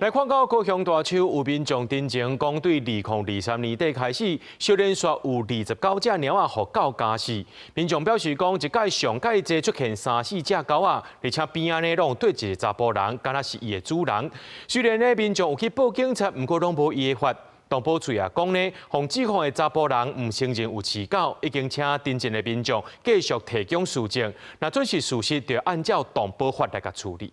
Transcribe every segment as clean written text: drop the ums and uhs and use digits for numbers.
來看到高雄大邱有民眾陳情講，對2023年底開始，小連續有29隻貓仔予狗咬死。民眾表示講，一屆上蓋濟出現三四隻狗仔，而且邊仔呢攏有綴一个查埔人，敢若是伊的主人。雖然呢民眾有去報警察，毋過攏無伊的法。動保處也講呢，予指控的查埔人毋承認有飼狗，已經請陳情的民眾繼續提供事證。若準是事實，就按照動保法來共處理。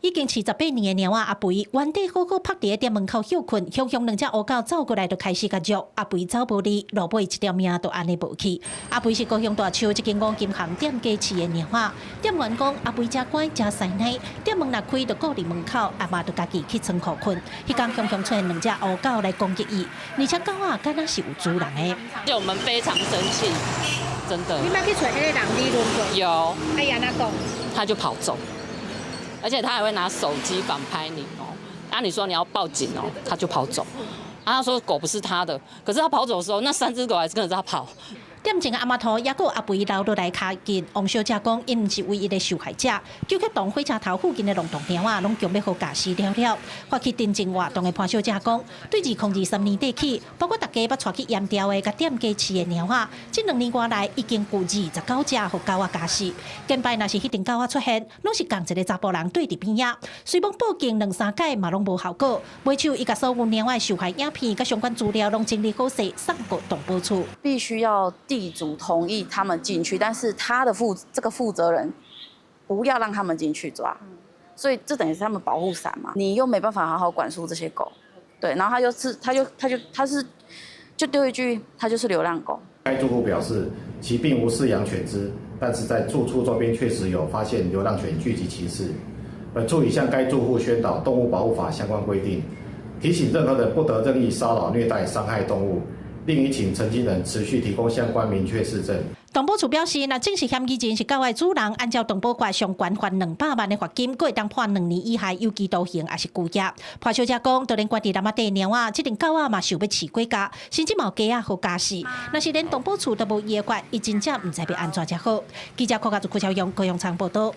已經飼18年的貓仔阿肥，原底好好趴佇店門口歇睏，雄雄兩隻烏狗走過來就開始共啄，阿肥走無離，落尾一條命就按呢無去。阿肥是高雄大邱這間五金行店家飼的貓仔，店員講阿肥誠乖誠師奶，店門若開就顧佇門口，阿媽就家己去倉庫睏。彼工雄雄出現兩隻烏狗來攻擊伊，而且狗仔敢若是有主人的。就我們非常生氣，真的。你捌去揣彼个人理論過？有。啊，伊按怎講？他就跑走。而且他還會拿手機反拍你哦，啊，你說你要報警哦，他就跑走。啊，他說狗不是他的，可是他跑走的時候，那三隻狗還是跟着他跑。店前的阿媽頭也閣有阿肥留落來跤印，王小姐講，𪜶毋是唯一的受害者。九曲洞火車頭附近的浪動貓仔攏強欲予咬死了了。發起陳情活動的潘小姐講，對2023年底起，包括大家捌帶去驗調的、共店家飼的貓仔，這兩年外來已經有29隻予狗仔咬死。近擺若是彼陣狗仔出現，攏是仝一个查埔人綴佇邊仔。雖罔報警兩三擺嘛攏無效果，尾手伊共所有貓仔受害影片佮相關資料攏整理好勢，送過動保處。必須要地主同意他們進去，但是他的這個負責人不要讓他們進去抓，所以這等於是他們保護傘嘛。你又沒辦法好好管束這些狗，對，然後他就是他就他就他是就丟一句，他就是流浪狗。該住戶表示，其並無飼養犬隻，但是在住處周邊確實有發現流浪犬聚集情事。本處已向該住戶宣導動物保護法相關規定，提醒任何人不得任意騷擾、虐待、傷害動物。另已請承經人持續提供相關明確事證。動保處表示，若證實嫌疑人是狗的主人，按照動保法上懸罰200萬的罰金，閣會當判2年以下有期徒刑，抑是拘役。潘小姐講，當然關佇林仔底貓仔，這陣狗仔嘛受欲飼過咬，甚至嘛有雞仔予咬死。若是連動保處都無伊的法，伊真正毋知欲按怎才好。記者柯家祖、柯超勇、高雄場報道。